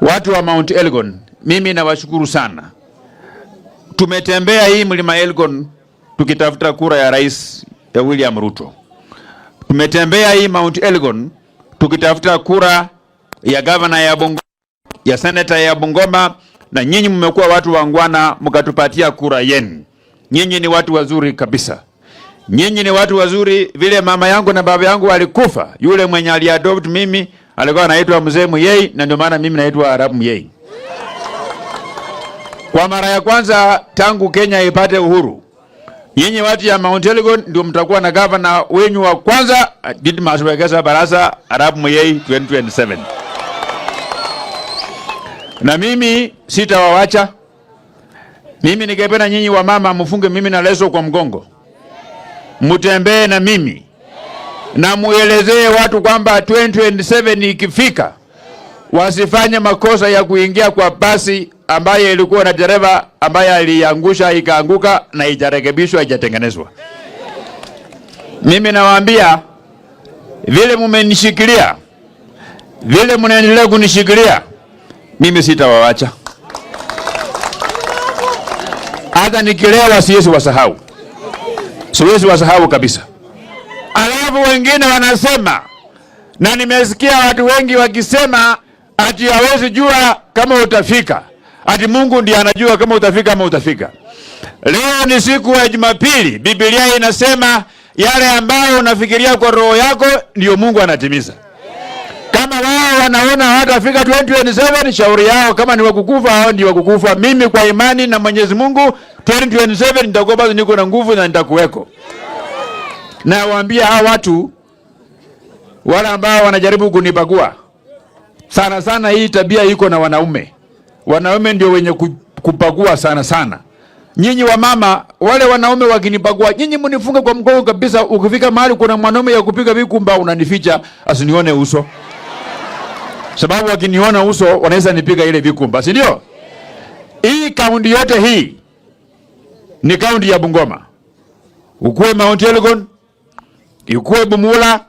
Watu wa Mount Elgon, mimi nawashukuru sana. Tumetembea hii mlima Elgon tukitafuta kura ya rais ya William Ruto. Tumetembea hii Mount Elgon tukitafuta kura ya gavana ya Bungoma, ya seneta ya Bungoma, na nyinyi mmekuwa watu waungwana, mkatupatia kura yenu. Nyinyi ni watu wazuri kabisa. Nyinyi ni watu wazuri. Vile mama yangu na baba yangu walikufa, yule mwenye aliadopt mimi alikuwa anaitwa Mzee Muyei, na ndio maana mimi naitwa Arap Muyei. Kwa mara ya kwanza tangu Kenya ipate uhuru, nyinyi watu ya Mount Elgon ndio mtakuwa na gavana wenyu wa kwanza, Didmus Wekesa Barasa Arap Muyei 2027. Na mimi sitawawacha. Mimi ningependa nyinyi wamama mfunge mimi na leso kwa mgongo, mutembee na mimi na muelezee watu kwamba 2027 ikifika wasifanye makosa ya kuingia kwa basi ambaye ilikuwa na dereva ambaye aliangusha ikaanguka na ijarekebishwa ijatengenezwa. Mimi nawaambia vile mumenishikilia, vile mnaendelea kunishikilia, mimi sitawawacha. Hata nikilewa siwezi wasahau, siwezi wasahau kabisa. Alafu wengine wanasema, na nimesikia watu wengi wakisema ati hawezi jua kama utafika, ati Mungu ndiye anajua kama utafika ama utafika. Leo ni siku ya Jumapili. Biblia inasema yale ambayo unafikiria kwa roho yako ndiyo Mungu anatimiza. Kama wao wanaona hawatafika 2027, shauri yao. Kama ni wakukufa, hao ndio wakukufa. Mimi kwa imani na Mwenyezi Mungu 2027 nitakuwa bado niko na nguvu na nitakuweko. Na waambia hao watu wale ambao wanajaribu kunibagua sana sana, hii tabia iko na wanaume. Wanaume ndio wenye kubagua sana sana. Nyinyi wamama, wale wanaume wakinibagua, nyinyi mnifunge kwa mgongo kabisa. Ukifika mahali kuna mwanaume ya kupiga vikumba, unanificha asinione uso, sababu wakiniona uso wanaweza nipiga ile vikumba, si ndio? Hii kaunti yote hii ni kaunti ya Bungoma, ukuwe Mount Elgon, ikuwe Bumula,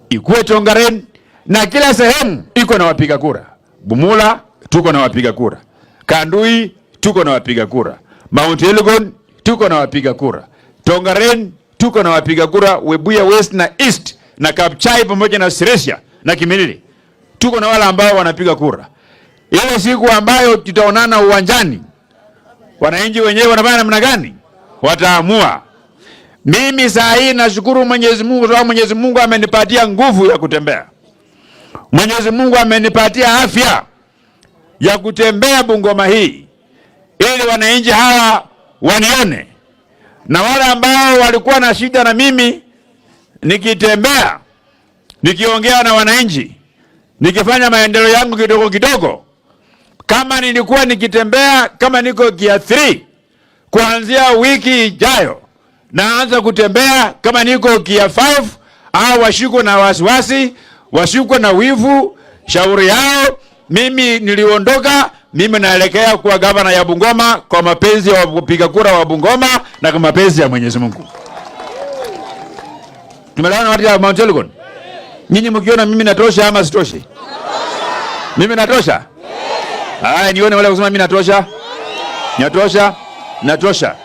ikuwe Tongaren, na kila sehemu iko na wapiga kura. Bumula tuko na wapiga kura, Kandui tuko na wapiga kura, Mount Elgon tuko na wapiga kura, Tongaren tuko na wapiga kura, Webuye West na East na Kabuchai pamoja na Sirisia na Kimilili tuko na wale ambao wanapiga kura. Ile siku ambayo tutaonana uwanjani, wananchi wenyewe wanafanya namna gani, wataamua. Mimi saa hii nashukuru Mwenyezi Mungu sababu Mwenyezi Mungu amenipatia nguvu ya kutembea. Mwenyezi Mungu amenipatia afya ya kutembea Bungoma hii ili wananchi hawa wanione, na wale ambao walikuwa na shida na mimi nikitembea, nikiongea na wananchi, nikifanya maendeleo yangu kidogo kidogo, kama nilikuwa nikitembea kama niko gear 3, kuanzia wiki ijayo naanza kutembea kama niko gear 5, au washikwe na wasiwasi, washikwe na wivu, shauri yao. Mimi niliondoka, mimi naelekea kuwa gavana ya Bungoma kwa mapenzi ya wapiga kura wa Bungoma na kwa mapenzi ya Mwenyezi Mungu. Tumeelewana watu ya Mount Elgon? Nyinyi mkiona mimi natosha ama sitoshi? Mimi natosha? Haya, nione wale kusema mimi natosha. Natosha? Natosha.